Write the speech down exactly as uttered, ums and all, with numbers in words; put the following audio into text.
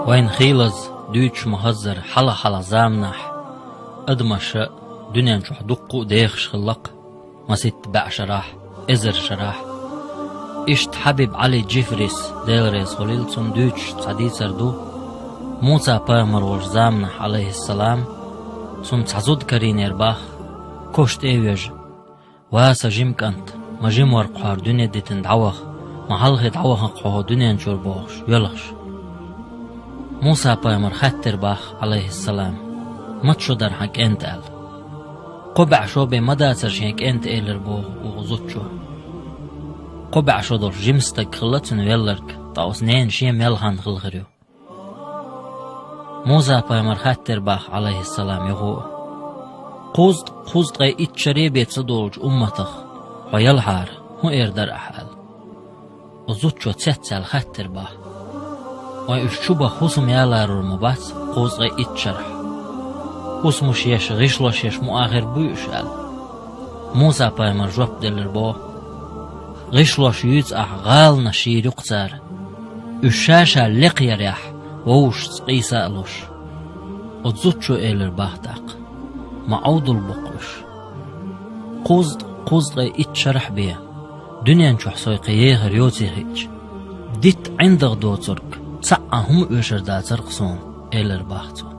Вайна хийлаза дуьйцуш ма-хаззара, хьалха-хьалха заманахь адамаш дуьнен чохь дуккха а дехаш хилла-кх, масийтта бӀе шарахь, эзар шарахь. Иштта Хьабиб Ӏали Джифрис, Дела реза хуьлийла цунна, дуьйцуш цхьа дийцар ду: Муса-пайхамар волчу заманахь, Ӏалайхиссалам, цунна цхьа зуда карийнера боху, кошан тӀе а вежа: «Ва сан жима кӀант, ма жима вара-кх хьо дуьне дитина дӀаваха, ма хьалхе дӀавахана-кх хьо дуьнен чуьра», — бохуш, воьлхуш. Муса-пайхамара хаьттира боху, Ӏалайхиссалам: «Маца шо дара хьан кӀентан?» — аьлла. «Кхо бӀе шо бен ма дацара шен кӀентан», — элира боху оцу зудчо. Кхо бӀе шо долуш жима стаг хилла цуьнан велларг, ткъа оцу ненан шен мел хан хилла хир ю. Муса-пайхамара хаьттира боху, Ӏалайхиссалам, юха а: «Кхузткъа, кхузткъе итт шаре бен ца долучу умматах хьо ялахьара, хӀун эр дара ахь?» — аьлла. Оцу зудчо цецваьлла хаьттира боху: «Вайн уьш чу баха хӀусам яларур ма бац кхузткъе итт шарахь. ХӀусамаш еш, гӀишлош еш муха хир буй уьш?» — аьлла. Муса-пайхамара жоп делира боху: «ГӀишлош юьйцу ахь, гӀаланаш йийр ю-кх цара, уьш ша-ша лекха ярехь, вовшашца къийса а луш». Оцу зудчо элира боху тӀаккха: «Ма Ӏовдал бу-кх уьш. Кхузткъа, кхузткъе итт шарахь бен дуьнен чохь со кхин ехар йоций хиъча, дитта ӀиндагӀ доцург цхьа а хӀума оьшур дацара-кх суна», — элира боху цо.